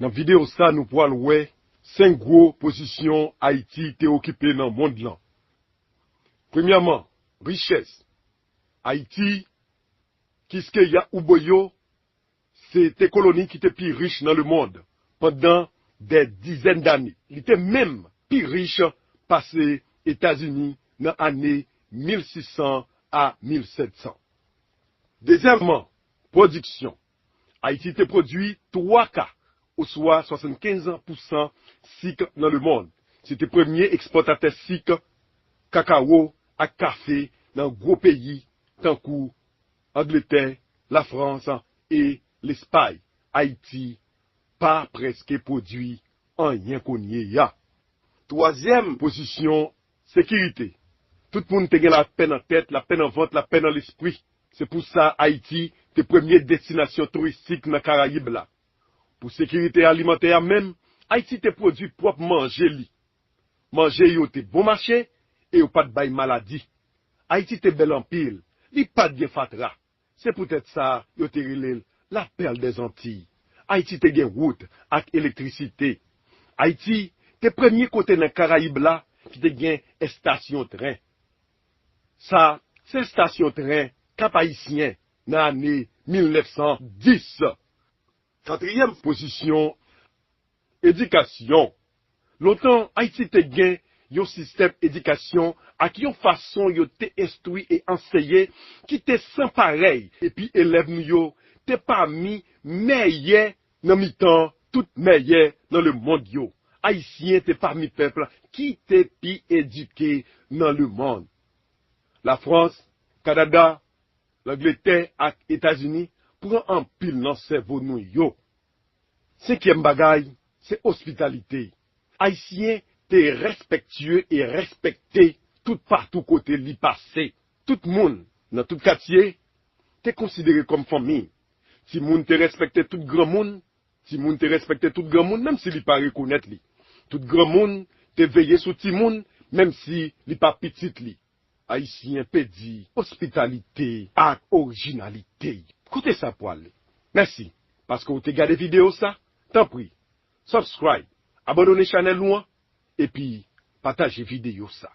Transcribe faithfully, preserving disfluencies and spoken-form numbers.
Nan videyo sa, nou pral wè senk gwo pozisyon Ayiti te okipe nan mond lan. Premyèman, richès. Ayiti, Kiskeya, Uboyo, se te koloni ki te pi rich nan lemonn pandan dè dizèn dane. Li te menm pi rich pase Etazini nan ane mil sis san a mil sèt san. Dezyèmman, pwodiksyon. Ayiti te pwodui twa ka, oswa swasannkenz pousan sik nan lemonn. Se te premye ekspòtatè sik, kakawo ak kafe nan gwo peyi tankou Angletè, Lafrans e Lespay. Ayiti pa prèske pwodui anyen kounye a. Twazyèm pozisyon, sekirite. Tout moun te gen lapè nan tèt, lapè nan vant, lapè nan lespri. Se pou sa Ayiti te premye destinasyon touristik nan Karayib la. Pou sekirite alimantè a menm, Ayiti te pwodui pwòp manje li. Manje yo te bon mache e yo pa t bay maladi. Ayiti te bèl anpil, li pa t gen fatra. Se poutèt sa yo te rele l la Perle des Antilles. Ayiti te gen wout ak elektrisite. Ayiti te premye kote nan Karayib la ki te gen estasyon tren. Sa se estasyon tren Kap Ayisyen nan ane mil nèf san dis. Katriyèm pozisyon, edikasyon. Lontan, Ayiti te gen yon sistèm edikasyon ak yon fason yo te enstwi e anseye ki te san parèy, epi elèv nou yo te pami mèyè nan mitan tout mèyè nan lemonn yo. Ayisyen te pami pèp ki te pi edike nan lemonn. Lafrans, Kanada, Langletè ak Etazini pran anpil nan sèvo nou yo. Senkyèm bagay, se ospitalite. Ayisyen te respektye e respekte toupatou kote li pase. Tout moun, nan tout katye, te konsidere kòm fanmi. Timoun te respekte tout granmoun, timoun te respekte tout granmoun, menm si li pa rekonèt li. Tout granmoun te veye sou timoun, menm si li pa pitit li. Ayisyen pèdi ospitalite ak orijinalite. Kote sa pwale? Mèsi paske w te gade videyo sa. Tanpri, subscribe, abandone chanèl nou an, epi pataje videyo sa.